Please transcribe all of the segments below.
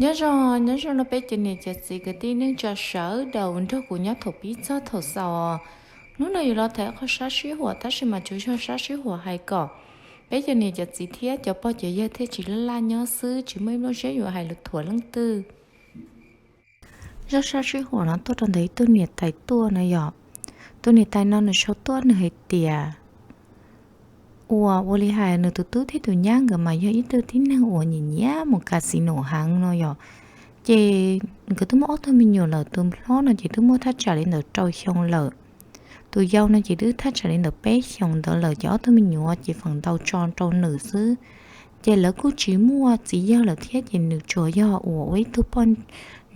Nyob zoo, nyob zoo rau peb cov niam cov txiv kwv tij neej tsa sawv daws nrog kuv nyob thaum pib txog thaum xaus. Hnub no yuav los tham qhov sab sib huam, tab sis mas tsuas yog sab sib huam hais kom peb cov niam cov txiv thiab cov pog cov yawg thiaj tsis laj laj nyob xwb, tsis muaj ib lub siab yuav hais lus thuam leej twg. Zaj sab sib huam no tuaj rau ntawm ib tug niam tais tuaj no yom. Tus niam tais no nws sau tuaj nws hais tias, uas ua li hais nws tus tub thiab tus nyab nkawd mas yog ib tug tib neeg uas nyiam nyiam mus casino heev no yom. Ces nkawd twb muaj ob tug me nyuam lawm, tus hlob no ces twb muaj thaj tsam li ntawm rau xyoo lawm, tus yau no ces twb thaj tsam li ntawm peb xyoos ntawd lawm, ces ob tug me nyuam ces feem ntau tso rau nws xwb. Ces lawv kuj tsis muaj txiv yawg lawm thiab, ces nws tsuas yog uas ua ib tug poj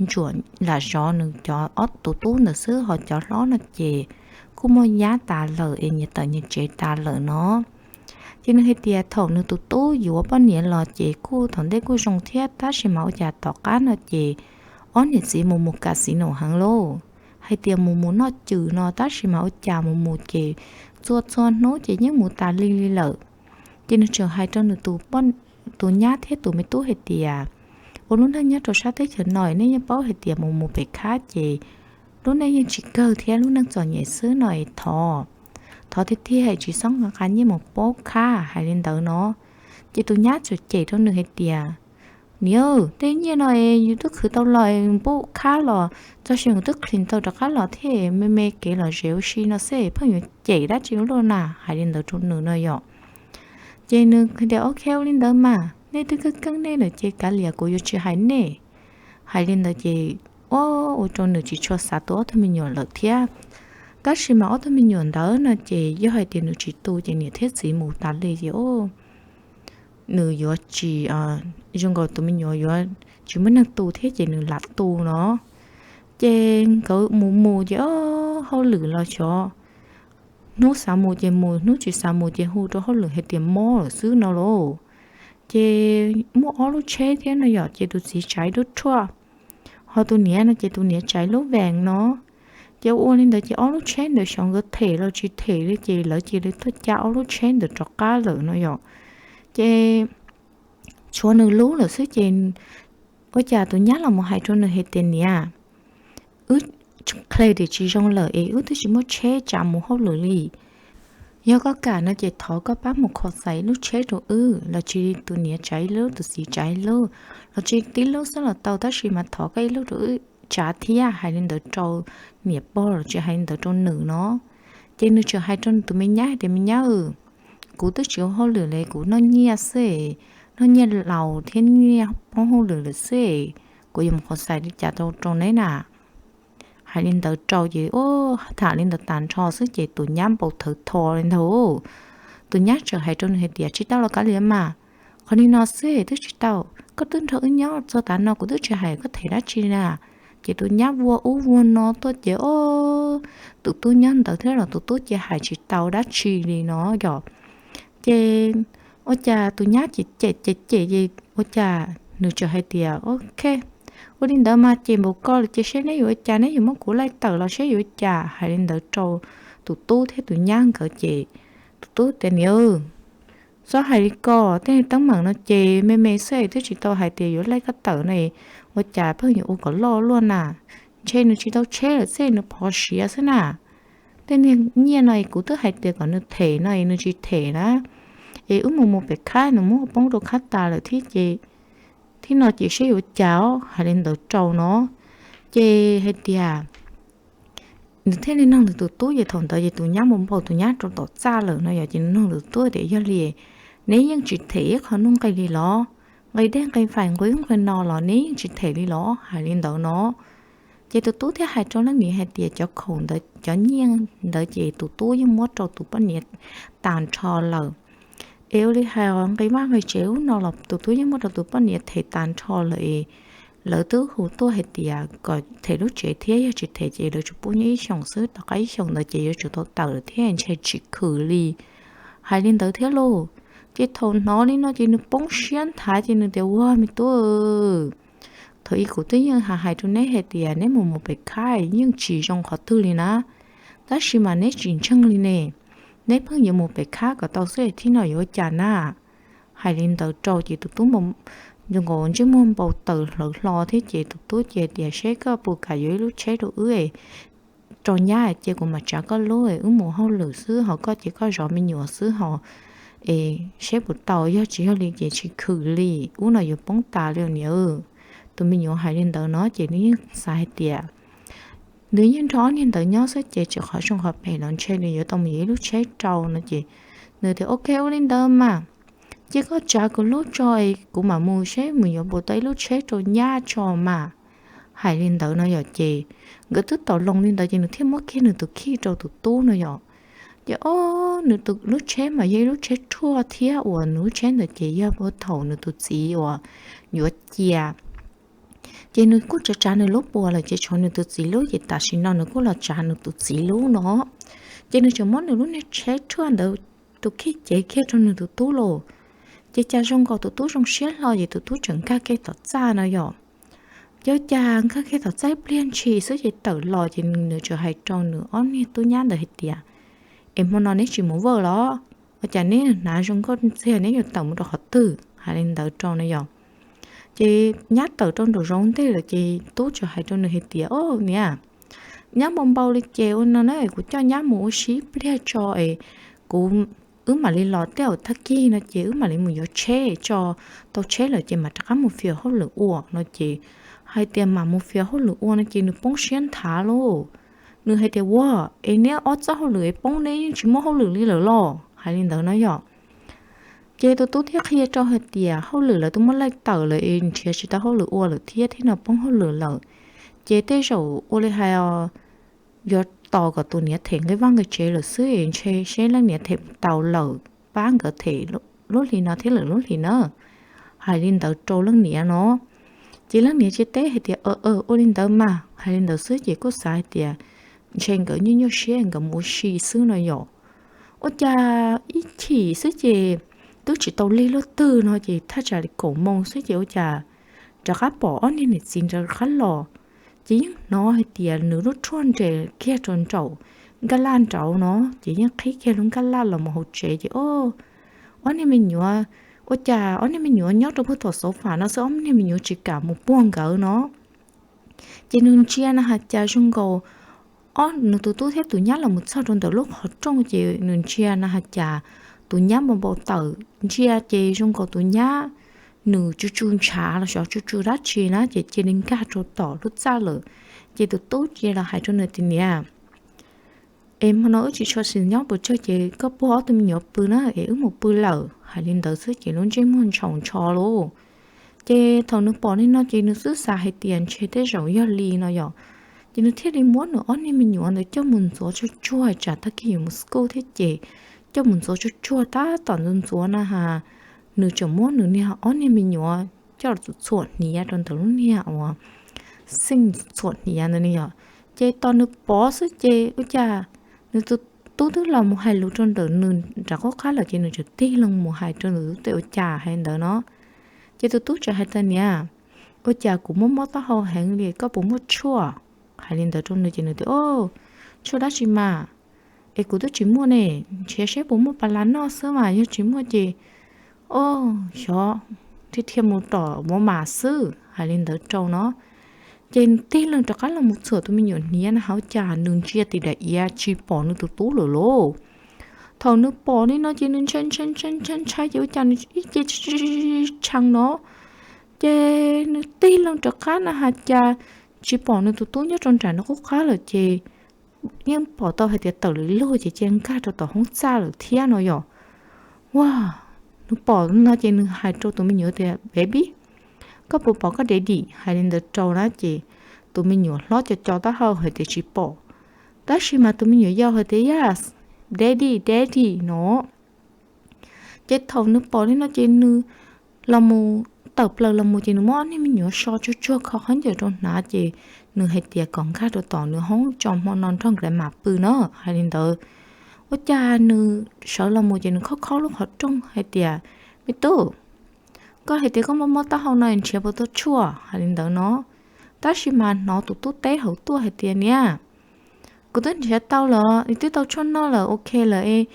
ntsuam lam zov nws cov ob tus tub ntawd xwb, ho cov hlob no ces kuj muaj nyab tas lawm es nyias tawm nyias tsev tas lawm no. Ces nws hais tias thaum nws tus tub yuav poj niam los ces kuj thaum ntej kuj zoo thiab, tab sis mas ua cas tom qab no ces ob niam txiv mus mus casino heev lauj, hais tias mus mus noj cwm no, tab sis mas ua cas mus mus ces txhua txhua hnub ces yeej mus tas li li lawm. Ces nws tseem hais rau nws tus, tus nyab thiab tus me tub hais tias, ua lub neej nyob rau sab teb chaws no nej yeej paub hais tias mus mus pem khab ces lub neej yeej tsis kawg thiab lub neej txom nyem xwb no es thov, thov tiag tiag tsis txhob nqa nqa nyiaj mus pub khab, hais li ntawd no. Ces tus nyab txawm cem rau nws hais tias, niam, tej nyiaj no es yus twb khwv tau los pub khab los txog xyoo yus twb clean tau rov qab los thiab, me me kev lom zem ua si no xwb pheej yuav cem dab tsi ua luaj na, hais li ntawd rau nws no yom. Ces nws tias, ok, ua li ntawd mas nej twb keej keej nej lawm ces kav liam, kuv yuav tsis hais nej. Hais li ntawd ces ua, ua rau nws tsis tshua xav tu ob tug me nyuam lawm thiab. Tab sis mas ob tug me nyuam ntawd no ces yog hais tias nws tsis tu ces niam thiab txiv mus tas li ces nws yuav tsis, zoo nkaus tus me nyuam yuav tsis muaj neeg tu thiab ces nws lam tu no. Ces nkawd mus mus ces hauj lwm los xyov, hnub xav mus ces mus, hnub tsis xav mus ces hu rau hauj lwm hais tias mob lawm xwb no lauj. Ces muaj ob lub tsheb thiab no yom, ces tus txiv tsaiv lub truck, ho tus niam no ces tus niam tsaiv lub van no. Ces ua li ntawd ces ob lub tsheb ntawd xyov nkawd them los tsis them li ces lawv cia li tuaj caij ob lub tsheb ntawd rov qab lawm no yom. Ces tshuav nws lub lawm xwb ces ua cas tus nyab los mus hais rau nws hais tias, niam, wb clean tim tsis zoo lawm es wb twb tsis muaj tsheb tsav mus hauj lwm li. Yog koj kam no ces thov koj pab mus kho xais ib lub tsheb rau wb, los tsis tus niam tsav ib lub, tus txiv tsav ib lub, los tsis tib lub xwb los tau, tab sis mas thov koj ib lub rau wb tsav thiab. Hais li ntawd rau niam pog los tsis hais li ntawd rau nws no. Ces nws tseem hais rau nws tus me nyab hais tias, me nyab, kuv twb tsis ua hauj lwm li, kuv noj nyiaj xwb, noj nyiaj laus thiab nyiaj poob hauj lwm lawm xwb, kuv yuav mus kho xais li cas tau rau neb na. Hais li ntawd rau ces tham li ntawd tas nrho xwb ces tus nyab npau thawv tho li ntawd. Tus nyab tseem hais rau nws hais tias, tsis tau los kav liam mas, qhov li no xwb twb tsis tau, koj twb nrog wb nyob txog tav no kuv twb tsis hais koj them dab tsi na. Ces tus nyab vuag ub vuag no tuaj ces o, tus tub nyob ntawd thiab los tus tub cia hais tsis tau dab tsi li no yom. Ces ua cas tus nyab ces cem cem cem ces ua cas nws tseem hais tias, ok, ua li ntawd mas cem npaum ko lawm ces seb neb yuav ua cas, neb yuav muab kuv laij tawm los seb yuav ua cas. Hais li ntawd rau tus tub thiab tus nyab nkawd ces tus tub tias, niam, txhob hais li ko, tej teeb meem no ces me me xwb twb tsis tau hais tias yuav laij koj tawm no, ua cas pheej yuav ua kom loj luaj na. Ntshe nws tsis tau tsheb lawm xwb, nws phov siav xwb na. Tej niag nyiaj no es kuv twb hais tias kom nws them no es nws tsis them na. Es wb mus mus pem khab nws muab poob rau khab tas lawm thiab ces, thiab no ces seb yuav cas os. Hais li ntawd rau no ces hais tias, nws thiaj li nug nws tus tub, ces thaum ntawd ces tus nyab mus npau tus nyab rau tom txaj lawm no yom. Ces nws nug tus tub tias, yog li neb yeej tsis them ib qho nuj nqis li los? Nqis dej nqis fais nqis ub nqis no los neb yeej tsis them li los? Hais li ntawd no. Ces tus tub thiaj hais rau leej niam hais tias, cov khoom ntawd, cov nyiaj ntawd ces tus tub yeej muab rau tus poj niam tas nrho lawm. Es ua li hais nqis vaj nqis tsev ub no los tus tub yeej muab rau tus poj niam them tas nrho lawm es lawv twb hu tuaj hais tias kom them lub tsev thiab, yog tsis them ces lawv tsuas pub nyob ib xyoos xwb, tom qab ib xyoos ntawd ces yuav tsum tau tawm lawm thiab, ntshe tsis khwm li. Hais li ntawd thiab lauj. Ces thaum hnov li no ces nws poob siab nthav ces nws tias, ua me tub, thaum ub kuv twb yeej hais hais rau neb hais tias neb mus mus pem khab yeej tsis zoo qhov twg li na, tab sis mas neb tsis ntseeg li ne. Neb pheej yuav mus pem khab kom tau xwb, thiab no yuav ua cas na? Hais li ntawd rau ces tus tub npau zoo nkaus ntsej muag npau taws hlawv hlo thiab ces tus tub ces tias, Seb koj puas kam yuav ib lub tsheb rau wb, rau nyab, ces kuv mam tsav koj lub, wb mus hauj lwm xwb, ho koj ces koj zov me nyuam xwb ho, es seb puas tau, yog tsis yog li ces tsis khwm li, ub no yuav poob tas li niam. Tus me nyuam hais li ntawd no ces nws yeej xav hais tias nws yeej nrog ob niag ntawd nyob xwb ces tsis qhov zoo qhov phem los ntshe nws yuav tau mus yuav ib lub tsheb rau no ces nws tias, Ok, ua li ntawd mas, cia koj tsav kuv lub tso, kuv mam mus seb mus yuav puas tau ib lub tsheb rau nyab tso mas. Hais li ntawd no yom ces nkawd twb tau loo li ntawd ces nws thiaj muab kiag nws tus khij rau tus tub no yom. Ces o, nws tus lub tsheb mas yog ib lub tsheb rhuaj thiab uas nws lub tsheb ntawd ces yog puag thaum nws tus txiv uas yuav cia ces nws kuj tsav tsav nws lub puas lawm ces tshuav nws tus txiv lub ces tam sim no nws kuj los tsav nws tus txiv lub no. Ces nws tseem muab nws lub niag tsheb rhuaj ntawd tus khij cev kiag rau nws tus tub lauj. Ces cas zoo nkaus tus tub zoo siab hlo ces tus tub tseem nkag kiag tom txaj no yom. Ces cas nkag kiag tom txaj ib pliag ntshis xwb ces tawm los ces nws tseem hais rau nws ob niag tub nyab ntawd hais tias, Es hmo no neb tsis mus vawj los? Ua cas neb hnav zoo nkauj ntxiag, neb yuav tawm mus rau qhov twg? Hais li ntawd rau no yom. Ces nyab tawm rau nraum zoov ntej lawm ces tub tseem hais rau nws hais tias, O niam, nyab npau npau li ces ua no na, kuv coj nyab mus ua si ib pliag tso es kuv, wb mam li los tej zaum tag kis no ces wb mam li mus yuav tsheb tso, tau tsheb lawm ces mam rov qab mus fias hauj lwm ua no ces hais tias mam mus fias hauj lwm ua no ces nws poob siab nthav lauj. Nws hais tias, Ua, es neb ob txoj hauj lwm es poob neb yeej tsis muaj hauj lwm li lawm los? Hais li ntawd no yom. Ces tus tub thiaj qhia rau hais tias, Hauj lwm lawv twb muab laij tawm lawm es nrhiav tsis tau hauj lwm ua lawm thiab, thiab no poob hauj lwm lawm. Ces tej zaum ua li hais os, yuav tos kom tus niam them nqi vaj nqi tsev lawm xwb es ntshe seb leej niam them tau lawm pab nkawd them lub hlis no thiab lwm lub hlis na. Hais li ntawd rau leej niam no. Ces leej niam cia li teb hais tias, Aw, ua li ntawd mas. Hais li ntawd xwb ces kuj xav hais tias ntshe nkawd nyuaj nyuaj siab nkawd mus ua si xwb no yom. Ua cas ib chim xwb ces twb tsis tau lig luaj twg no ces thaj tsam li kaum moos xwb ces ua cas rov qab pom ob niag niam txiv rov qab los. Ces yeej hnov hais tias nws lub rhuaj nres kiag rau nraum nkaj laj nraud no, ces yeej qhib kiag lub nkaj laj los mus hauv tsev ces o, ob niag me nyuam, ua cas ob niag me nyuam nyob rau puag tom xauv fam no xwb, ob niag me nyuam tsis kam mus puag nkawd no. Ces nws ntsia na has cas zoo nkaus, o, nws tus tub thiab tus nyab los mus txog rau ntawm lub qhov rooj ces nws ntsia na has cas tus nyab npau npau taws ntsia ces zoo nkaus tus nyab nws tsu tsu ntshav los xyov tsu tsu dab tsi na ces cia li nkag rau tom lub txaj lawm. Ces tus tub cia li hais rau nws tias, Niam, es hmo no wb tsis tshua xis nyob pes tsawg ces koj puag ob tug me nyuam pw na es wb mus pw lawm. Hais li ntawd xwb ces lub ntsej muag ntshaus ntsho lauj. Ces thaum nws pom li no ces nws xwb xav hais tias ntshe tej zaum yog li no yom. Ces nws thiaj li muab nws ob niag me nyuam ntawd coj mus ntxuav tsuag tsuag tsam tag kis yuav mus school thiab ces coj mus ntxuav tsuag tsuag tab tom ntxuav ntxuav na has, nws tseem muab nws niag ob niag me nyuam coj los txhuam hniav rau ntawm lub niag uas sink txhuam hniav ntawd ne yom. Ces tos nws pov xwb ces ua cas nws tus tub twb los mus hais lus rau ntawm nws nram qub qab lawm ces nws tseem tig loo mus hais rau nws tus tub tias ua cas hais ntawd no. Ces tus tub tseem hais tias niam, ua cas kuv mob mob taub hau heev li koj puas muaj tshuaj? Hais li ntawd rau nws ces nws tias o, tshuaj dab tsi mas, es kuv twb tsis muaj ne, nrhiav seb puas muaj pas las noj xwb mas yog tsis muaj ces o, xyov, thiaj thiaj mus tom mov mas xwb. Hais li ntawd rau no ces tig loo rov qab los mus txhuam tus me nyuam hniav na has ua cas nws ntsia tim daim iav tsis pom nws tus tub lawm lauj. Thaum nws pom li no ces nws ntshai ntshai ntshai ntshai ntshai ces ua cas nws ib ce tshee no ces nws tig loo rov qab na has cas tsis pom nws tus tub nyob rau nram nraum qub qab lawm ces yeej pom tau hais tias tawm lwm lug ces cia nkag rau tom hoob txaj lawm thiab no yom. Ua, nws pom no ces nws hais rau tus me nyuam tias baby, koj puas pom koj daddy? Hais li ntawd rau na ces tus me nyuam hlob co co taub hau hais tias tsis pom, tab sis mas tus me nyuam yau hais tias yes, daddy, daddy no. Ces thaum nws pom li no ces nws los mus tawm plaws los mus ces nws muab ob niag me nyuam so tsuag tsuag kho khaub ncaws rau hnav ces nws hais tias kom nkag rau tom nws hoob tso hmo no nrog nkawd mam pw na. Hais li ntawd ua cas nws sawv los mus ces nws khob khob lub qhov rooj hais tias me tub, koj hais tias koj mob mob taub hau no nrhiav puas tau tshuaj? Hais li ntawd no, tab sis mas hnov tus tub teb hauv tuaj hais tias niam, kuv twb nrhiav tau lawm, twb tau tshuaj noj lawm, ok lawm,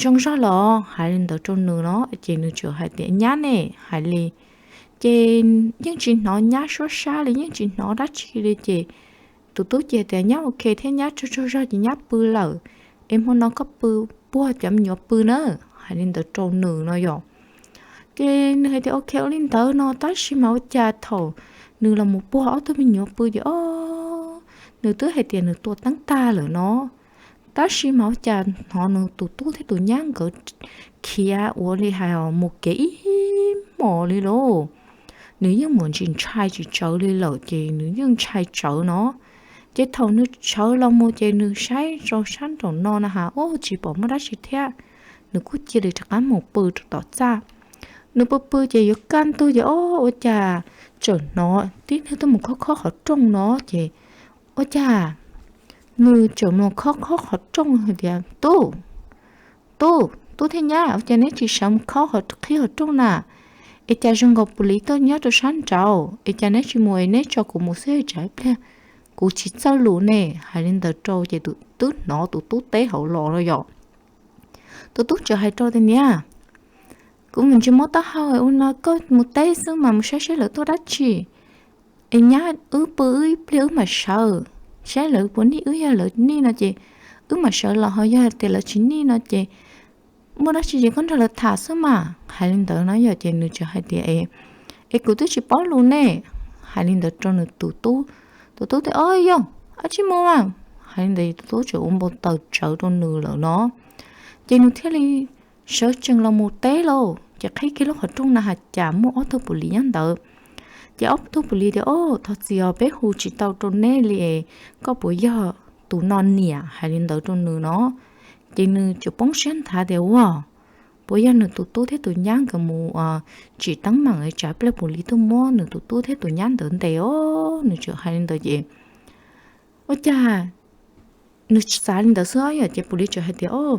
zoo zog lawm. Hais li ntawd rau nws no ces nws tseem hais tias nyab ne, hais li Ces yeej tsis hnov nyab suab sab li, yeej tsis hnov dab tsi li ces tus tub ces tias nyab ok thiab, nyab tsaug tsaug zog ces nyab pw lawm, es hmo no koj pw puag cov me nyuam pw na, hais li ntawd rau nws no yom. Ces nws hais tias ok ua li ntawd no, tab sis mas ua cas thaum nws los mus puag ob tug me nyuam pw ces o, nws twb hais tias nws tua teeb tag lawm no, tab sis mas ua cas hnov nws tus tub thiab tus nyab nkawd khiav ua li hais mus kev ib hmos li lauj. Nws yeej mus ntsis ntshai tsis tsawv li lawm ces nws yeej ntshai tsawv no. Ces thaum nws sawv los mus ces nws saib rau sab nraum no na has, o, tsis pom muaj dab tsi thiab. Nws kuj cia li rov qab mus pw rau tom txaj. Nws pw pw ces yuav kaj ntug ces o, ua cas tseem hnov tib neeg tuaj mus khob khob qhov rooj no ces ua cas nws tseem mus khob khob qhov rooj hais tias tub, tub, tub thiab nyab, ua cas neb tsis sawv mus khob qhib qhov rooj na? Es cas zoo nkaus pus lis tuaj nyob rau sab nraud, es cas neb tsis mus es neb tso kuv mus xwb tsam ib pliag kuv tsis txawj lus ne, hais li ntawd rau ces twb hnov tus tub teb hauv los no yom. Tus tub txawm hais rau tias niam, kuv mus ntsis muab taub hau ua no koj mus teb xwb mas mus saib saib lawv tuaj dab tsi. Es nyab, wb pw wb ib pliag wb mam sawv, saib lawv puas nij, wb yog lawv nij no ces wb mam sawv los, ho yog tias lawv tsis nij no ces muaj dab tsi ces koj nrog lawv tham xwb mas, hais li ntawd no yom. Ces nws txawm hais tias es kuv twb tsis paub lus ne, hais li ntawd rau nws tus tub. Tus tub tias o yog, ab tsis mus mas, hais li ntawd tus tub txawm ua npau taws tsawv rau nws lawm no. Ces nws thiaj li sawv tsees los mus teb lauj, ces qhib kiag lub qhov rooj na has cas muaj ob tug pus lis nyob ntawd. Ces ob tug pus lis tias o, thov txim os, peb hu tsis tau rau neb li, koj puas yog tus no niam, hais li ntawd rau nws no. Ces nws txawm poob siab nthav tias ua puas yog nws tus tub thiab tus nyab nkawd mus tsim teeb meem tsam ib pliag pus lis tuaj muab nws tus tub thiab tus nyab ntawd ntes os, nws txawm hais li ntawd ces ua cas nws tsis xav li ntawd xwb yom. Ces pus lis txawm hais tias o,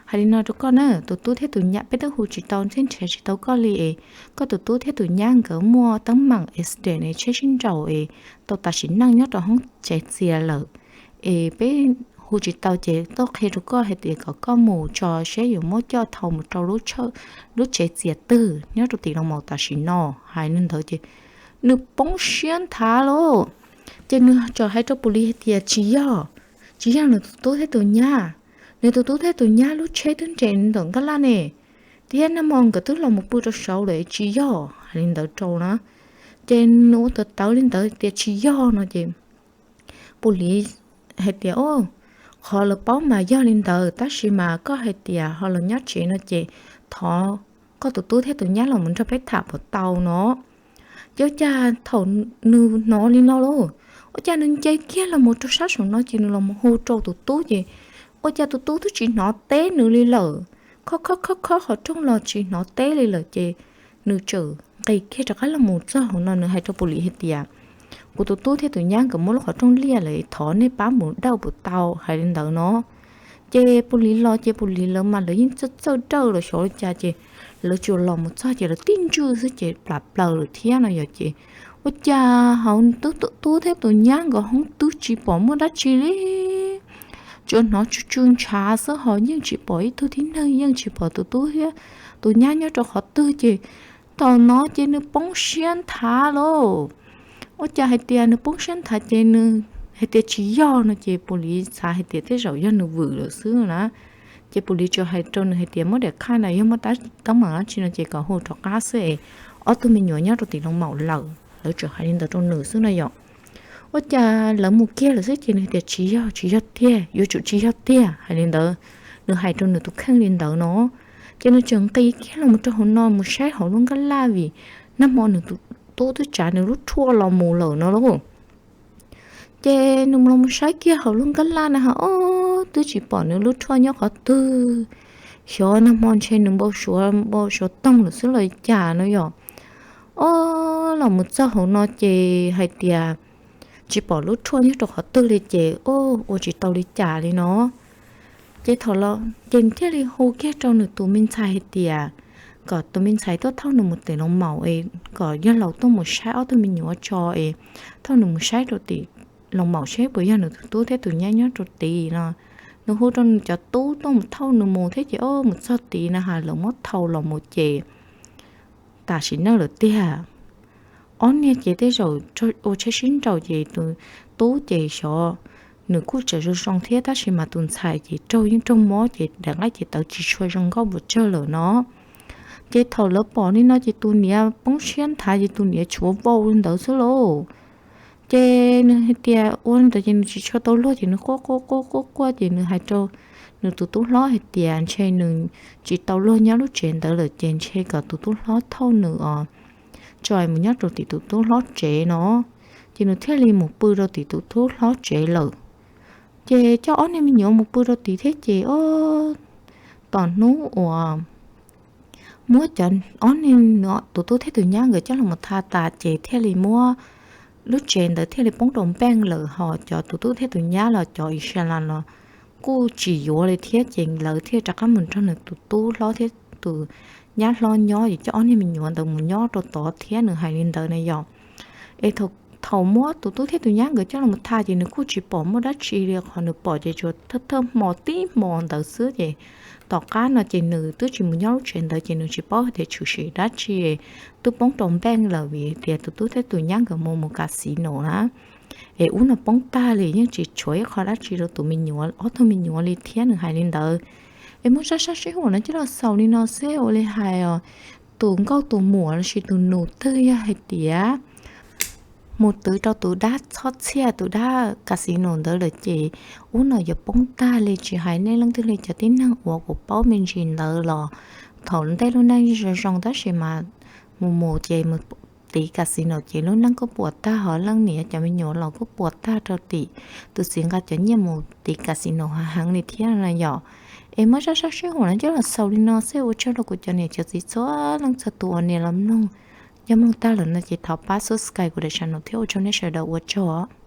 hais li no rau koj na, tus tub thiab tus nyab peb twb hu tsis tau thiab nrhiav tsis tau koj li es koj tus tub thiab tus nyab nkawd muaj teeb meem accident es tsheb sib nraus es tau tas sim neej nyob rau hoob tsev txias lawm, es peb hu tsis tau ces tuaj qhia rau koj hais tias kom koj mus tso seb yuav muab coj thau mus rau lub tsev txias twg nyob rau tim Los Maus tam sim no, hais li ntawd ces nws poob siab nthav lauj. Ces nws txawm hais rau pus lis hais tias tsis yog, tsis yog nws tus tub thiab tus nyab, nws tus tub thiab tus nyab lub tsheb twb nres ntawm ntaj laj ne, thiab nag hmo nkawd twb los mus pw rau saud lawm, tsis yog, hais li ntawd rau na. Ces nws ua tawv tawv li ntawd tias tsis yog no ces pus lis hais tias o, qhov lawv paub mas yog li ntawd, tab sis mas koj hais tias ho los nyob tsev no ces thov koj tus tub thiab tus nyab los mus nrog peb tham puas tau no. Ces ua cas thaum nws hnov li no lauj, ua cas nws nce kiag los mus rau sab saum no ces nws los mus hu rau tus tub ces ua cas tus tub twb tsis hnov teb nws li lawm, khob khob khob khob qhov rooj los tsis hnov teb li lawm ces nws txawm nqis kiag rov qab los mus txog hauv no, nws hais rau pus lis hais tias kuv tus tub thiab tus nyab nkawd muab lub qhov rooj liaj lawm, thov nej pab mus dawj puas tau, hais li ntawd no. Ces pus lis los ces pus lis lawv mas lawv yeej txawj txawj dawj los xyov li cas ces lawv tsuas los mus txog ces lawv tib ntswj xwb ces plam plaws lawm thiab no yom. Ces ua cas hauv tus tub thiab tus nyab nkawd hoob twb tsis pom muaj dab tsi li, tsuas hnov tsw tsw ntshav xwb ho yeej tsis pom ib tug tib neeg, yeej tsis pom tus tub thiab tus nyab nyob rau qhov twg ces thaum no ces nws poob siab nthav lauj. Ua cas hais tias nws poob siab nthav ces nws hais tias tsis yog no ces pus lis xav hais tias tej zaum yog nws vwm lawm xwb na. Ces pus lis tsuas hais rau nws hais tias muab daim khaj na, yog muaj teeb meem dab tsi no ces kom hu rov qab xwb es ob tug me nyuam nyob rau tim Los Maus lawm, lawv tsuas hais li ntawd rau nws xwb no yom. Ua cas lawv mus kiag lawm xwb ces nws tias tsis yog, tsis yog tiag, yuav tsum tsis yog tiag, hais li ntawd. Nws hais rau nws tus kheej li ntawd no. Ces nws tseem nqis kiag los mus rau hauv no mus saib hauv lub nkaj laj vim nag hmo nws tus tub twb tsav nws lub rhuaj los mus lawm no lauj. Ces nws los mus saib kiag hauv lub nkaj laj na ha, o, twb tsis pom nws lub rhuaj nyob qhov twg. Xyov nag hmo ntshe nws npau suav, npau suav toog lawm xwb los cas no yom. O, los mus txog hauv no ces hais tias tsis pom lub rhuaj nyob rau qhov twg li ces o, ua tsis tau li cas li no. Ces thaum los ces thiaj li hu kiag rau nws tus me ntxhais hais tias kom tus me ntxhais tuaj thauj nws mus tim Los Maus es kom yawg laus tuaj mus saib ob tug me nyuam tso es thauj nws mus saib rau tim Los Maus seb puas yog nws tus tub thiab tus nyab nyob rau tid no. Nws hu rau nws cov tub tuaj mus thauj nws mus thiab ces o, mus txog tid na ha lawv muab thau los mus ces tas sim neej lawm tiag. ob niag ces tej zaum ua tsheb sib nraus ces tus tub ces xyov nws kuj tseem zoo zoo thiab tab sis mas tus ntxhais ces raug yeej raug mob ces daim nqaij ces tawv tsis tshua zoo nkauj npaum tsawg lawm no. Ces thaum lawv pom li no ces tus niam poob siab nthav ces tus niam tshuav vau li ntawd xwb lauj. Ces nws hais tias ua li ntawd ces nws tsis tshua tau luag ces nws quaj quaj quaj quaj quaj ces nws hais rau nws tus tub hlob hais tias ntshe nws tsis tau luag nyob lub tsev ntawd lawm ces ntshe kom tus tub hlob thauj nws os, tso mus nyob rau tim tus tub hlob tsev no. Ces nws thiaj li mus pw rau tim tus tub hlob tsev lawm. Ces coj ob niag me nyuam mus pw rau tid thiab ces o, tom hnub uas muab cov ob niag, tus tub thiab tus nyab nkawd coj los tha tas ces thiaj li muab lub tsev ntawd thiaj li poob rau npeej lawm ho cov tus tub thiab tus nyab los cov i sa las los kuj tsis yuav li thiab ces lawv thiaj rov qab mus nrog nws tus tub hlob thiab tus nyab hlob nyob es coj ob niag me nyuam ntawd mus nyob rau tod thiab nws hais li ntawd na yom. Es thaum muab tus tub thiab tus nyab nkawd coj los tha ces nws kuj tsis pom muaj dab tsi li, qhov nws pom ces tsuas thawj thawj hmo tib hmo ntawd xwb ces tom qab no ces nws twb tsis mus nyob lub tsev ntawd ces nws tsis paub hais tias tshwm sim dab tsi, twb poob rau npeej lawm vim tias tus tub thiab tus nyab nkawd mus mus casino na. Es ub no poob tag li yeej tsis tshuav ib qho dab tsi rau tus me nyuam, ob tug me nyuam li thiab nws hais li ntawd. Es muab zaj sab sib huam no coj los xaus li no xwb ua li hais os, tus nkauj tus muam lossis tus nus twg yog hais tias mus twv rau tus dab txhob txhiaj tus dab casino ntawd lawm ces ub no yuav poob tag li. Tsis hais nej leej twg li cov tib neeg uas kuv paub me ntsis ntawd los thaum ntej lub neej zoo zoo tab sis mas mus mus ces mus tiv casino ces lub neej kuj puas tag ho leej niam cov me nyuam los kuj puas tag rau tim tus txiv nqa cov nyiaj mus tiv casino heev li thiab no yom. Es muab zaj sab sib huam no coj los xaus li no xwb ua tsaug rau kuv cov niam cov txiv txhua leej txhua tus uas nias los mloog. Yog mloog tag lawm no ces thov pab subscribe kuv daim channel thiab ua tsaug nej sawv daws ua tsaug.